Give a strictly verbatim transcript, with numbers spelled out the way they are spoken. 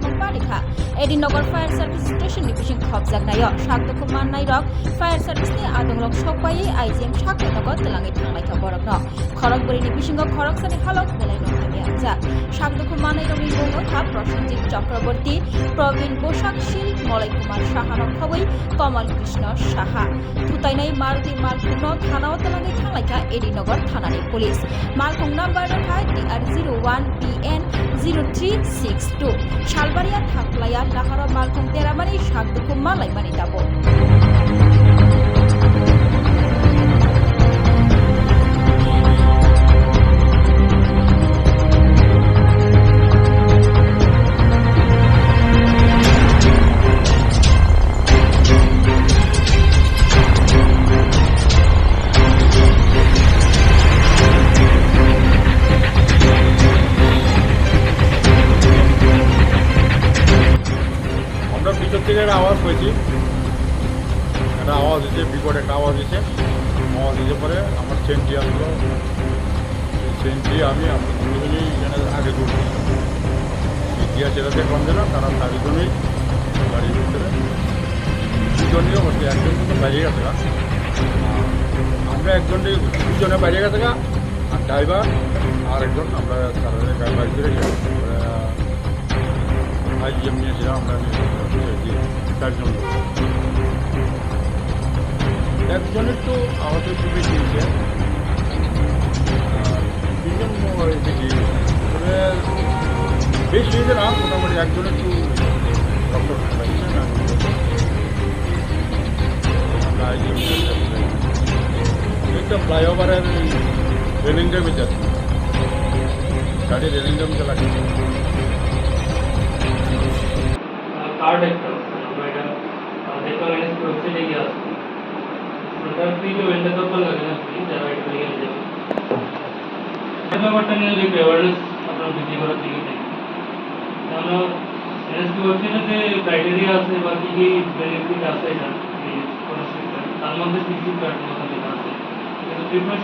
Palikha. Edinagar Fire Service Station ni bising khopjaknaio sakdukhu mannairok fire service ni adongrok sokpaiwi I G M saknainogo twlangwi thanglaikha borokno. Khorokbwrwini bisingo khoroksani halok belaino hamya wngjak. Sakdukhu mannairokni mung wngkha Prosenjit Chakraborty, Probin Bosak Sil, Molai Kumar Saha nok khobwi Kamal Krishna Saha. Thutainai Maruti malkhungno thanao twlangwi thanglaikha Edinagar thanani police. Malkhung number wngkha T R zero one B N zero three six two. Salbaria Thaklaya naharo malkhung teramani sakdukhu malaimani tabuk. আমরা ভিতর থেকে একটা আওয়াজ পাইছি, একটা আওয়াজ হয়েছে, বিকট একটা আওয়াজ হয়েছে। আওয়াজ হয়েছে পরে আমার সেন্টি আসলো, সেন্টি আমি, আমরা দুজনেই এখানে আগে দৌড় দিই। গিয়া সেটা দেখলাম যে না, তারা চারিজনেই গাড়ির ভিতরে, দুজনেই অবশ্যই, একজন কিন্তু বাইরে গেছে গা। আমরা একজনই, দুজনে বাইরে গেছে গা, আর ড্রাইভার আর একজন, আমরা তারা গাড়ি বাইক ধরে গেলাম। আইজিএম নিয়েছিলাম আমরা, নিয়ে চারজন লোক। একজনের তো আহত খুবই হয়েছে, আর তিনজন মনে হয় বেশি হয়েছে। তবে বেশি হয়েছে না, মোটামুটি একজনের তো রক্ত ঠান্ডা হয়েছে না। আমরা আইজিএম নিয়ে একটা ফ্লাইওভারের রেলিং ড্যামেজ আছে। গাড়ি রেলিং ড্যামেজ লাগে। কার্ড একটা আছে, আমরা এটা, আহ, দেখলাম এনএসপি ওয়েবসাইটে গিয়ে আছে। ওটার প্রিপেমেন্টটা তো ভালো লাগে না, যারা এটা নিয়ে যাবে। এই ব্যাপারটা নিয়ে যদি একটু অ্যাওয়ারনেস আপনারা বৃদ্ধি করার দিকে দেখবেন। কারণ এনএসপি ওয়েবসাইটে যে ক্রাইটেরিয়া আছে বা কী কী বেনিফিট আছে এটা, এই স্কলারশিপটা, তার মধ্যে সিক্সটি কার্ড মতো লেখা আছে। কিন্তু প্রিপেমেন্ট